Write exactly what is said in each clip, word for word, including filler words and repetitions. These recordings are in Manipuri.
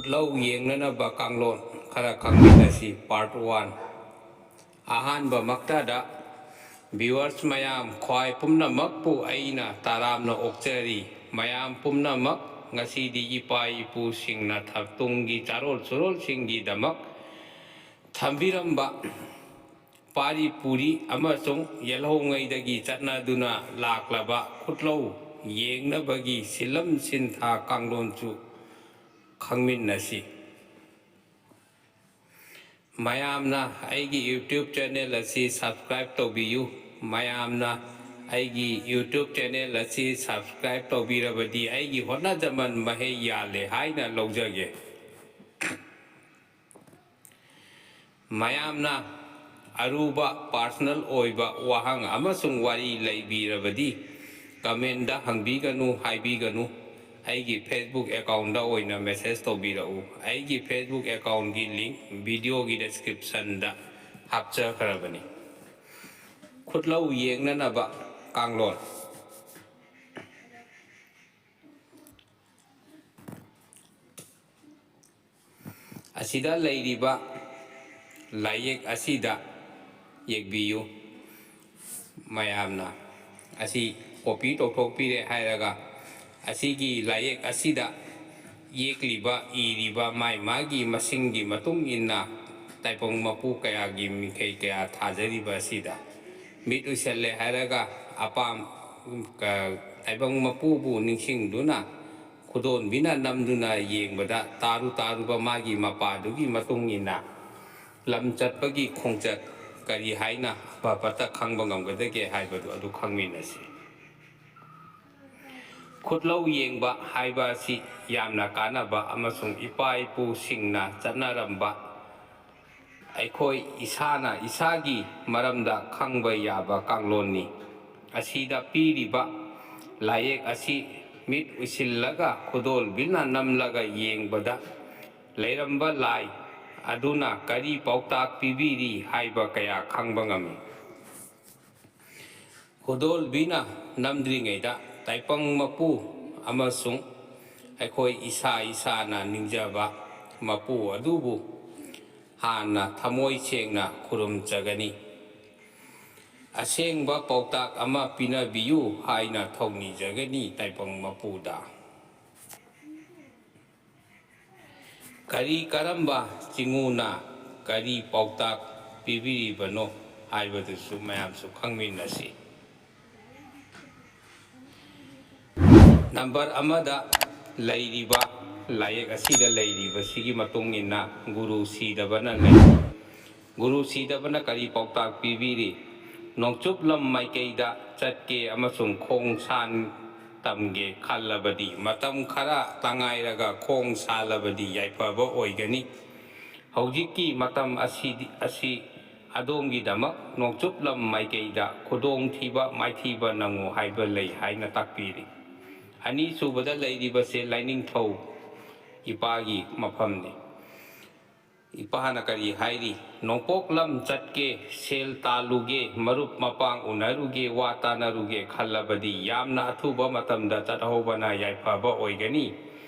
ꯂꯧ ꯌꯦꯡꯅꯅꯕ ꯀꯥꯡꯂꯣꯟ ꯈꯔ ꯈꯪꯃꯤꯟꯅꯁꯤ꯫ Part one꯫ ꯑꯍꯥꯟꯕꯃꯛꯇꯗ viewers ꯃꯌꯥꯝ ꯈ꯭ꯋꯥꯏ ꯄꯨꯝꯅꯃꯛꯄꯨ ꯑꯩꯅ ꯇꯔꯥꯝꯅ ꯑꯣꯛꯆꯔꯤ꯫ ꯃꯌꯥꯝ ꯄꯨꯝꯅꯃꯛ ꯉꯁꯤꯗꯤ ꯏꯄꯥ ꯏꯄꯨꯁꯤꯡꯅ ꯊ-, ꯇꯨꯡꯒꯤ ꯆꯥꯔꯣꯜ ꯁꯨꯔꯣꯜꯁꯤꯡꯒꯤꯗꯃꯛ ꯊꯝꯕꯤꯔꯝꯕ ꯄꯥꯔꯤ ꯄꯨꯔꯤ ꯑꯃꯁꯨꯡ ꯌꯦꯜꯍꯧꯉꯩꯗꯒꯤ ꯆꯠꯅꯗꯨꯅ ꯂꯥꯛꯂꯕ ꯈꯨꯠꯂꯧ ꯌꯦꯡꯅꯕꯒꯤ ꯁꯤꯜꯂꯝ ꯁꯤꯟꯊꯥ ꯀꯥꯡꯂꯣꯟꯁꯨ ꯈꯪꯃꯤꯟꯅꯁꯤ꯫ ꯃꯌꯥꯝꯅ ꯑꯩꯒꯤ YouTube channel ꯑꯁꯤ subscribe ꯇꯧꯕꯤꯌꯨ꯫ ꯃꯌꯥꯝꯅ ꯑꯩꯒꯤ YouTube channel ꯑꯁꯤ subscribe ꯇꯧꯕꯤꯔꯕꯗꯤ ꯑꯩꯒꯤ ꯍꯣꯠꯅꯖꯃꯟ ꯃꯍꯩ ꯌꯥꯜꯂꯦ ꯍꯥꯏꯅ ꯂꯧꯖꯒꯦ꯫ ꯃꯌꯥꯝꯅ ꯑꯔꯨꯕ personal ꯑꯣꯏꯕ ꯋꯥꯍꯪ ꯑꯃꯁꯨꯡ ꯋꯥꯔꯤ ꯂꯩꯕꯤꯔꯕꯗꯤ comment ꯍꯪꯕꯤꯒꯅꯨ, ꯍꯥꯏꯕꯤꯒꯅꯨ꯫ ꯑꯩꯒꯤ Facebook account ꯑꯣꯏꯅ message ꯇꯧꯕꯤꯔꯛꯎ꯫ ꯑꯩꯒꯤ Facebook account ꯀꯤ link video ꯒꯤ description ꯗ ꯍꯥꯞꯆꯈ꯭ꯔꯕꯅꯤ꯫ ꯈꯨꯠꯂꯧ ꯌꯦꯡꯅꯅꯕ ꯀꯥꯡꯂꯣꯟ꯫ ꯑꯁꯤꯗ ꯂꯩꯔꯤꯕ ꯂꯥꯏꯌꯦꯛ ꯑꯁꯤꯗ ꯌꯦꯛꯄꯤꯌꯨ꯫ ꯃꯌꯥꯝꯅ ꯑꯁꯤ copy ꯇꯧꯊꯣꯛꯄꯤꯔꯦ ꯍꯥꯏꯔꯒ, ꯑꯁꯤꯒꯤ ꯂꯥꯏꯌꯦꯛ ꯑꯁꯤꯗ ꯌꯦꯛꯂꯤꯕ, ꯏꯔꯤꯕ ꯃꯥꯏ ꯃꯥꯒꯤ ꯃꯁꯤꯡꯒꯤ ꯃꯇꯨꯡ ꯏꯟꯅ ꯇꯥꯏꯕꯪ ꯃꯄꯨ ꯀꯌꯥꯒꯤ ꯃꯤꯡꯈꯩ ꯀꯌꯥ ꯊꯥꯖꯔꯤꯕ ꯑꯁꯤꯗ ꯃꯤꯠ ꯎꯏꯁꯜꯂꯦ ꯍꯥꯏꯔꯒ ꯑꯄꯥꯝ-, ꯀ-, ꯇꯥꯏꯕꯪ ꯃꯄꯨꯕꯨ ꯅꯤꯡꯁꯤꯡꯗꯨꯅ ꯈꯨꯗꯣꯟꯕꯤꯅ ꯅꯝꯗꯨꯅ ꯌꯦꯡꯕꯗ ꯇꯥꯔꯨ ꯇꯥꯔꯨꯕ ꯃꯥꯒꯤ ꯃꯄꯥꯗꯨꯒꯤ ꯃꯇꯨꯡ ꯏꯟꯅ ꯂꯝ ꯆꯠꯄꯒꯤ ꯈꯣꯡꯆꯠ ꯀꯔꯤ ꯍꯥꯏꯅ ꯑꯐ ꯐꯠꯇ ꯈꯪꯕ ꯉꯝꯒꯗꯒꯦ ꯍꯥꯏꯕꯗꯨ ꯑꯗꯨ ꯈꯪꯃꯤꯟꯅꯁꯤ꯫ ꯈꯨꯠꯂꯧ ꯌꯦꯡꯕ ꯍꯥꯏꯕ ꯑꯁꯤ ꯌꯥꯝꯅ ꯀꯥꯟꯅꯕ ꯑꯃꯁꯨꯡ ꯏꯄꯥ ꯏꯄꯨꯁꯤꯡꯅ ꯆꯠꯅꯔꯝꯕ, ꯑꯩꯈꯣꯏ ꯏꯁꯥꯅ ꯏꯁꯥꯒꯤ ꯃꯔꯝꯗ ꯈꯪꯕ ꯌꯥꯕ ꯀꯥꯡꯂꯣꯟꯅꯤ꯫ ꯑꯁꯤꯗ ꯄꯤꯔꯤꯕ ꯂꯥꯏꯌꯦꯛ ꯑꯁꯤ ꯃꯤꯠ ꯎꯏꯁꯤꯜꯂꯒ ꯈꯨꯗꯣꯜꯕꯤꯅ ꯅꯝꯂꯒ ꯌꯦꯡꯕꯗ ꯂꯩꯔꯝꯕ ꯂꯥꯏ ꯑꯗꯨꯅ ꯀꯔꯤ ꯄꯥꯎꯇꯥꯛ ꯄꯤꯕꯤꯔꯤ ꯍꯥꯏꯕ ꯀꯌꯥ ꯈꯪꯕ ꯉꯝꯃꯤ꯫ ꯈꯨꯗꯣꯜꯕꯤꯅ ꯅꯝꯗ꯭ꯔꯤꯉꯩꯗ ꯇꯥꯏꯄꯪ ꯃꯄꯨ ꯑꯃꯁꯨꯡ ꯑꯩꯈꯣꯏ ꯏꯁꯥ ꯏꯁꯥꯅ ꯅꯤꯡꯖꯕ ꯃꯄꯨ ꯑꯗꯨꯕꯨ ꯍꯥꯟꯅ ꯊꯃꯣꯏ ꯁꯦꯡꯅ ꯈꯨꯔꯨꯝꯖꯒꯅꯤ꯫ ꯑꯁꯦꯡꯕ ꯄꯥꯎꯇꯥꯛ ꯑꯃ ꯄꯤꯅꯕꯤꯌꯨ ꯍꯥꯏꯅ ꯊꯧꯅꯤꯖꯒꯅꯤ ꯇꯥꯏꯕꯪ ꯃꯄꯨꯗ꯫ ꯀꯔꯤ ꯀꯔꯝꯕ ꯆꯤꯉꯨꯅ ꯀꯔꯤ ꯄꯥꯎꯇꯥꯛ ꯄꯤꯕꯤꯔꯤꯕꯅꯣ ꯍꯥꯏꯕꯗꯨꯁꯨ ꯃꯌꯥꯝꯁꯨ ꯈꯪꯃꯤꯟꯅꯁꯤ꯫ ꯅꯝꯕꯔ ꯑꯃꯗ ꯂꯩꯔꯤꯕ ꯂꯥꯏꯌꯦꯛ ꯑꯁꯤꯗ ꯂꯩꯔꯤꯕꯁꯤꯒꯤ ꯃꯇꯨꯡ ꯏꯟꯅ ꯒꯨꯔꯨ ꯁꯤꯗꯕꯅ ꯂꯩ꯫ ꯒꯨꯔꯨ ꯁꯤꯗꯕꯅ ꯀꯔꯤ ꯄꯥꯎꯇꯥꯛ ꯄꯤꯕꯤꯔꯤ? ꯅꯣꯡꯆꯨꯞ ꯂꯝ ꯃꯥꯏꯀꯩꯗ ꯆꯠꯀꯦ ꯑꯃꯁꯨꯡ ꯈꯣꯡ ꯁꯥꯟ ꯇꯝꯒꯦ ꯈꯜꯂꯕꯗꯤ, ꯃꯇꯝ ꯈꯔ ꯇꯉꯥꯏꯔꯒ ꯈꯣꯡ ꯁꯥꯜꯂꯕꯗꯤ ꯌꯥꯏꯐꯕ ꯑꯣꯏꯒꯅꯤ꯫ ꯍꯧꯖꯤꯛꯀꯤ ꯃꯇꯝ ꯑꯁꯤꯗꯤ, ꯑꯁꯤ ꯑꯗꯣꯝꯒꯤꯗꯃꯛ ꯅꯣꯡꯆꯨꯞ ꯂꯝ ꯃꯥꯏꯀꯩꯗ ꯈꯨꯗꯣꯡꯊꯤꯕ ꯃꯥꯏꯊꯤꯕ ꯅꯪꯉꯨ ꯍꯥꯏꯕ ꯂꯩ ꯍꯥꯏꯅ ꯇꯥꯛꯄꯤꯔꯤ꯫ ꯑꯅꯤꯁꯨꯕꯗ ꯂꯩꯔꯤꯕꯁꯦ ꯂꯥꯏꯅꯤꯡꯊꯧ ꯏꯄꯥꯒꯤ ꯃꯐꯝꯅꯤ꯫ ꯏꯄꯥꯅ ꯀꯔꯤ ꯍꯥꯏꯔꯤ? ꯅꯣꯡꯄꯣꯛ ꯂꯝ ꯆꯠꯀꯦ, ꯁꯦꯜ ꯇꯥꯜꯂꯨꯒꯦ, ꯃꯔꯨꯞ ꯃꯄꯥꯡ ꯎꯅꯔꯨꯒꯦ, ꯋꯥ ꯇꯥꯅꯔꯨꯒꯦ ꯈꯜꯂꯕꯗꯤ ꯌꯥꯝꯅ ꯑꯊꯨꯕ ꯃꯇꯝꯗ ꯆꯠꯍꯧꯕꯅ ꯌꯥꯏꯐꯕ ꯑꯣꯏꯒꯅꯤ꯫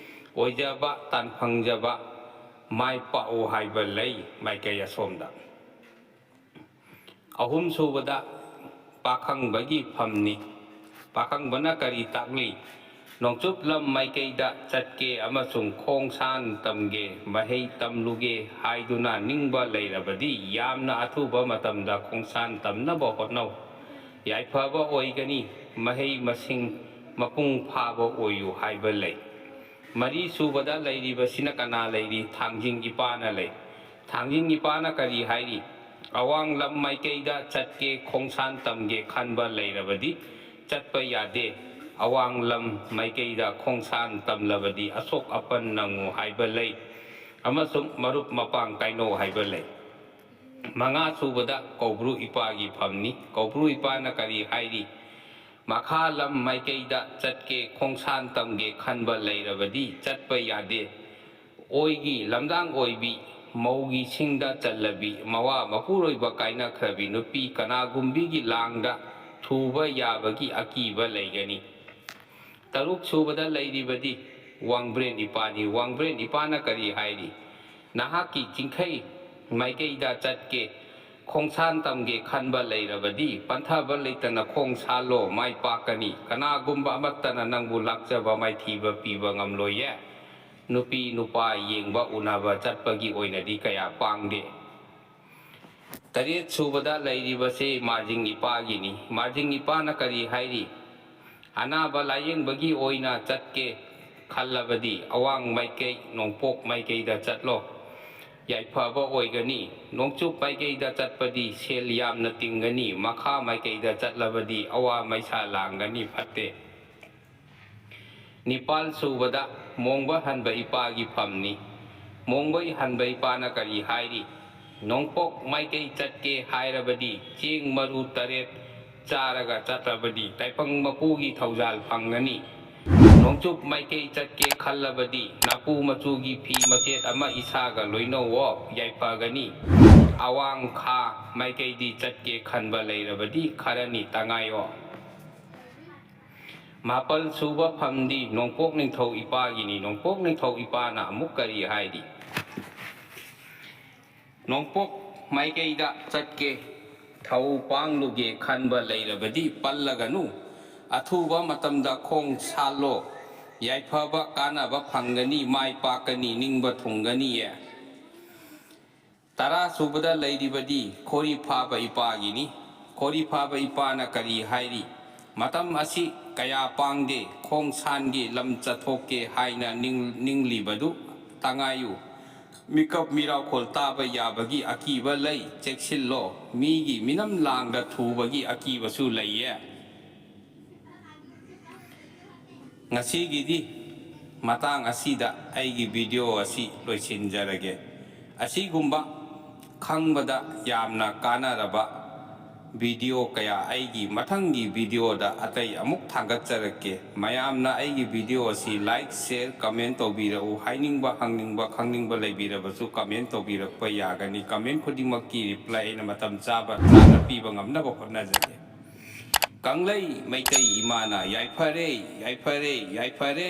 ꯑꯣꯏꯖꯕ, ꯇꯥꯟ ꯐꯪꯖꯕ, ꯃꯥꯏ ꯄꯥꯛꯎ ꯍꯥꯏꯕ ꯂꯩ ꯃꯥꯏꯀꯩ ꯑꯁꯣꯝꯗ꯫ ꯑꯍꯨꯝꯁꯨꯕꯗ ꯄꯥꯈꯪꯕꯒꯤ ꯐꯝꯅꯤ꯫ ꯄꯥꯈꯪꯕꯅ ꯀꯔꯤ ꯇꯥꯛꯂꯤ? ꯅꯣꯡꯆꯨꯞ ꯂꯝ ꯃꯥꯏꯀꯩꯗ ꯆꯠꯀꯦ ꯑꯃꯁꯨꯡ ꯈꯣꯡꯁꯥꯟ ꯇꯝꯒꯦ, ꯃꯍꯩ ꯇꯝꯂꯨꯒꯦ ꯍꯥꯏꯗꯨꯅ ꯅꯤꯡꯕ ꯂꯩꯔꯕꯗꯤ ꯌꯥꯝꯅ ꯑꯊꯨꯕ ꯃꯇꯝꯗ ꯈꯣꯡꯁꯥꯟ ꯇꯝꯅꯕ ꯍꯣꯠꯅꯧ꯫ ꯌꯥꯏꯐꯕ ꯑꯣꯏꯒꯅꯤ, ꯃꯍꯩ ꯃꯁꯤꯡ ꯃꯄꯨꯡ ꯐꯥꯕ ꯑꯣꯏꯌꯨ ꯍꯥꯏꯕ ꯂꯩ꯫ ꯃꯔꯤꯁꯨꯕꯗ ꯂꯩꯔꯤꯕꯁꯤꯅ ꯀꯅꯥ ꯂꯩꯔꯤ? ꯊꯥꯡꯖꯤꯡ ꯏꯄꯥꯅ ꯂꯩ꯫ ꯊꯥꯡꯖꯤꯡ ꯏꯄꯥꯅ ꯀꯔꯤ ꯍꯥꯏꯔꯤ? ꯑꯋꯥꯡ ꯂꯝ ꯃꯥꯏꯀꯩꯗ ꯆꯠꯀꯦ, ꯈꯣꯡꯁꯥꯟ ꯇꯝꯒꯦ ꯈꯟꯕ ꯂꯩꯔꯕꯗꯤ ꯆꯠꯄ ꯌꯥꯗꯦ꯫ ꯑꯋꯥꯡ ꯂꯝ ꯃꯥꯏꯀꯩꯗ ꯈꯣꯡꯁꯥꯟ ꯇꯝꯂꯕꯗꯤ ꯑꯁꯣꯛ ꯑꯄꯟ ꯅꯪꯉꯨ ꯍꯥꯏꯕ ꯂꯩ, ꯑꯃꯁꯨꯡ ꯃꯔꯨꯞ ꯃꯄꯥꯡ ꯀꯥꯏꯅꯧ ꯍꯥꯏꯕ ꯂꯩ꯫ ꯃꯉꯥꯁꯨꯕꯗ ꯀꯧꯕ꯭ꯔꯨ ꯏꯄꯥꯒꯤ ꯐꯝꯅꯤ꯫ ꯀꯧꯕ꯭ꯔꯨ ꯏꯄꯥꯅ ꯀꯔꯤ ꯍꯥꯏꯔꯤ? ꯃꯈꯥ ꯂꯝ ꯃꯥꯏꯀꯩꯗ ꯆꯠꯀꯦ, ꯈꯣꯡꯁꯥꯟ ꯇꯝꯒꯦ ꯈꯟꯕ ꯂꯩꯔꯕꯗꯤ ꯆꯠꯄ ꯌꯥꯗꯦ꯫ ꯑꯣꯏꯒꯤ ꯂꯝꯗꯥꯡ ꯑꯣꯏꯕꯤ, ꯃꯧꯒꯤ ꯁꯤꯡꯗ ꯆꯜꯂꯕꯤ, ꯃꯋꯥ ꯃꯄꯨꯔꯣꯏꯕ ꯀꯥꯏꯅꯈ꯭ꯔꯕꯤ ꯅꯨꯄꯤ ꯀꯅꯥꯒꯨꯝꯕꯤꯒꯤ ꯂꯥꯡꯗ ꯊꯨꯕ ꯌꯥꯕꯒꯤ ꯑꯀꯤꯕ ꯂꯩꯒꯅꯤ꯫ ꯇꯔꯨꯛ ꯁꯨꯕꯗ ꯂꯩꯔꯤꯕꯗꯤ ꯋꯥꯡꯕ꯭ꯔꯦꯟ ꯏꯄꯥꯅꯤ꯫ ꯋꯥꯡꯕ꯭ꯔꯦꯟ ꯏꯄꯥꯅ ꯀꯔꯤ ꯍꯥꯏꯔꯤ? ꯅꯍꯥꯛꯀꯤ ꯆꯤꯡꯈꯩ ꯃꯥꯏꯀꯩꯗ ꯆꯠꯀꯦ, ꯈꯣꯡꯁꯥꯟ ꯇꯝꯒꯦ ꯈꯟꯕ ꯂꯩꯔꯕꯗꯤ, ꯄꯟꯊꯕ ꯂꯩꯇꯅ ꯈꯣꯡ ꯁꯥꯜꯂꯣ, ꯃꯥꯏ ꯄꯥꯛꯀꯅꯤ꯫ ꯀꯅꯥꯒꯨꯝꯕ ꯑꯃꯠꯇꯅ ꯅꯪꯕꯨ ꯂꯥꯛꯆꯕ ꯃꯥꯏꯊꯤꯕ ꯄꯤꯕ ꯉꯝꯂꯣꯏꯌꯦ꯫ ꯅꯨꯄꯤ ꯅꯨꯄꯥ ꯌꯦꯡꯕ ꯎꯅꯕ ꯆꯠꯄꯒꯤ ꯑꯣꯏꯅꯗꯤ ꯀꯌꯥ ꯄꯥꯡꯗꯦ꯫ ꯇꯔꯦꯠ ꯁꯨꯕꯗ ꯂꯩꯔꯤꯕꯁꯦ ꯃꯥꯔꯖꯤꯡ ꯏꯄꯥꯒꯤꯅꯤ꯫ ꯃꯥꯔꯖꯤꯡ ꯏꯄꯥꯅ ꯀꯔꯤ ꯍꯥꯏꯔꯤ? ꯑꯅꯥꯕ ꯂꯥꯌꯦꯡꯕꯒꯤ ꯑꯣꯏꯅ ꯆꯠꯀꯦ ꯈꯜꯂꯕꯗꯤ ꯑꯋꯥꯡ ꯃꯥꯏꯀꯩ, ꯅꯣꯡꯄꯣꯛ ꯃꯥꯏꯀꯩꯗ ꯆꯠꯂꯣ, ꯌꯥꯏꯐꯕ ꯑꯣꯏꯒꯅꯤ꯫ ꯅꯣꯡꯆꯨꯞ ꯃꯥꯏꯀꯩꯗ ꯆꯠꯄꯗꯤ ꯁꯦꯜ ꯌꯥꯝꯅ ꯇꯤꯡꯒꯅꯤ꯫ ꯃꯈꯥ ꯃꯥꯏꯀꯩꯗ ꯆꯠꯂꯕꯗꯤ ꯑꯋꯥ ꯃꯩꯁꯥ ꯂꯥꯡꯒꯅꯤ, ꯐꯠꯇꯦ꯫ ꯅꯤꯄꯥꯜ ꯁꯨꯕꯗ ꯃꯣꯡꯕ ꯍꯟꯕ ꯏꯄꯥꯒꯤ ꯐꯝꯅꯤ꯫ ꯃꯣꯡꯕ ꯍꯟꯕ ꯏꯄꯥꯅ ꯀꯔꯤ ꯍꯥꯏꯔꯤ? ꯅꯣꯡꯄꯣꯛ ꯃꯥꯏꯀꯩ ꯆꯠꯀꯦ ꯍꯥꯏꯔꯕꯗꯤ ꯆꯦꯡ ꯃꯔꯨ ꯇꯔꯦꯠ ꯆꯥꯔꯒ ꯆꯠꯂꯕꯗꯤ ꯇꯥꯏꯄꯪ ꯃꯄꯨꯒꯤ ꯊꯧꯖꯥꯜ ꯐꯪꯒꯅꯤ꯫ ꯅꯣꯡꯆꯨꯞ ꯃꯥꯏꯀꯩ ꯆꯠꯀꯦ ꯈꯜꯂꯕꯗꯤ ꯅꯥꯄꯨ ꯃꯆꯨꯒꯤ ꯐꯤ ꯃꯆꯦꯠ ꯑꯃ ꯏꯁꯥꯒ ꯂꯣꯏꯅꯧꯋꯣ, ꯌꯥꯏꯐꯒꯅꯤ꯫ ꯑꯋꯥꯡ ꯈꯥ ꯃꯥꯏꯀꯩꯗꯤ ꯆꯠꯀꯦ ꯈꯟꯕ ꯂꯩꯔꯕꯗꯤ ꯈꯔꯅꯤ ꯇꯉꯥꯏꯌꯣ꯫ ꯃꯥꯄꯜ ꯁꯨꯕ ꯐꯝꯗꯤ ꯅꯣꯡꯄꯣꯛ ꯅꯤꯡꯊꯧ ꯏꯄꯥꯒꯤꯅꯤ꯫ ꯅꯣꯡꯄꯣꯛ ꯅꯤꯡꯊꯧ ꯏꯄꯥꯅ ꯑꯃꯨꯛ ꯀꯔꯤ ꯍꯥꯏꯔꯤ? ꯅꯣꯡꯄꯣꯛ ꯃꯥꯏꯀꯩꯗ ꯆꯠꯀꯦ, ꯊꯧ ꯄꯥꯡꯂꯨꯒꯦ ꯈꯟꯕ ꯂꯩꯔꯕꯗꯤ ꯄꯜꯂꯒꯅꯨ꯫ ꯑꯊꯨꯕ ꯃꯇꯝꯗ ꯈꯣꯡ ꯁꯥꯜꯂꯣ꯫ ꯌꯥꯏꯐꯕ ꯀꯥꯟꯅꯕ ꯐꯪꯒꯅꯤ, ꯃꯥꯏ ꯄꯥꯛꯀꯅꯤ, ꯅꯤꯡꯕ ꯊꯨꯡꯒꯅꯤꯌꯦ꯫ ꯇꯔꯥ ꯁꯨꯕꯗ ꯂꯩꯔꯤꯕꯗꯤ ꯈꯣꯔꯤ ꯐꯥꯕ ꯏꯄꯥꯒꯤꯅꯤ꯫ ꯈꯣꯔꯤ ꯐꯥꯕ ꯏꯄꯥꯅ ꯀꯔꯤ ꯍꯥꯏꯔꯤ? ꯃꯇꯝ ꯑꯁꯤ ꯀꯌꯥ ꯄꯥꯡꯗꯦ, ꯈꯣꯡ ꯁꯥꯟꯒꯦ, ꯂꯝ ꯆꯠꯊꯣꯛꯀꯦ ꯍꯥꯏꯅ ꯅꯤꯡ-, ꯅꯤꯡꯂꯤꯕꯗꯨ ꯇꯉꯥꯏꯌꯨ꯫ ꯃꯤꯀꯞ ꯃꯤꯔꯥꯎꯈꯣꯜ ꯇꯥꯕ ꯌꯥꯕꯒꯤ ꯑꯀꯤꯕ ꯂꯩ, ꯆꯦꯛꯁꯤꯜꯂꯣ꯫ ꯃꯤꯒꯤ ꯃꯤꯅꯝ ꯂꯥꯡꯗ ꯊꯨꯕꯒꯤ ꯑꯀꯤꯕꯁꯨ ꯂꯩꯌꯦ꯫ ꯉꯁꯤꯒꯤꯗꯤ ꯃꯇꯥꯡ ꯑꯁꯤꯗ ꯑꯩꯒꯤ video ꯑꯁꯤ ꯂꯣꯏꯁꯤꯟꯖꯔꯒꯦ꯫ ꯑꯁꯤꯒꯨꯝꯕ ꯈꯪꯕꯗ ꯌꯥꯝꯅ ꯀꯥꯟꯅꯔꯕ video ꯀꯌꯥ ꯑꯩꯒꯤ ꯃꯊꯪꯒꯤ videoꯗ ꯑꯇꯩ ꯑꯃꯨꯛ ꯊꯥꯒꯠꯆꯔꯛꯀꯦ꯫ ꯃꯌꯥꯝꯅ ꯑꯩꯒꯤ video ꯑꯁꯤ like, share, comment ꯇꯧꯕꯤꯔꯛꯎ꯫ ꯍꯥꯏꯅꯤꯡꯕ, ꯍꯪꯅꯤꯡꯕ, ꯈꯪꯅꯤꯡꯕ ꯂꯩꯕꯤꯔꯕꯁꯨ comment ꯇꯧꯕꯤꯔꯛꯄ ꯌꯥꯒꯅꯤ꯫ Comment ꯈꯨꯗꯤꯡꯃꯛꯀꯤ reply ꯑꯩꯅ ꯃꯇꯝ ꯆꯥꯕ ꯆꯥꯅ ꯄꯤꯕ ꯉꯝꯅꯕ ꯍꯣꯠꯅꯖꯒꯦ꯫ ꯀꯪꯂꯩ ꯃꯩꯇꯩ ꯏꯃꯥꯅ ꯌꯥꯏꯐꯔꯦ, ꯌꯥꯏꯐꯔꯦ, ꯌꯥꯏꯐꯔꯦ꯫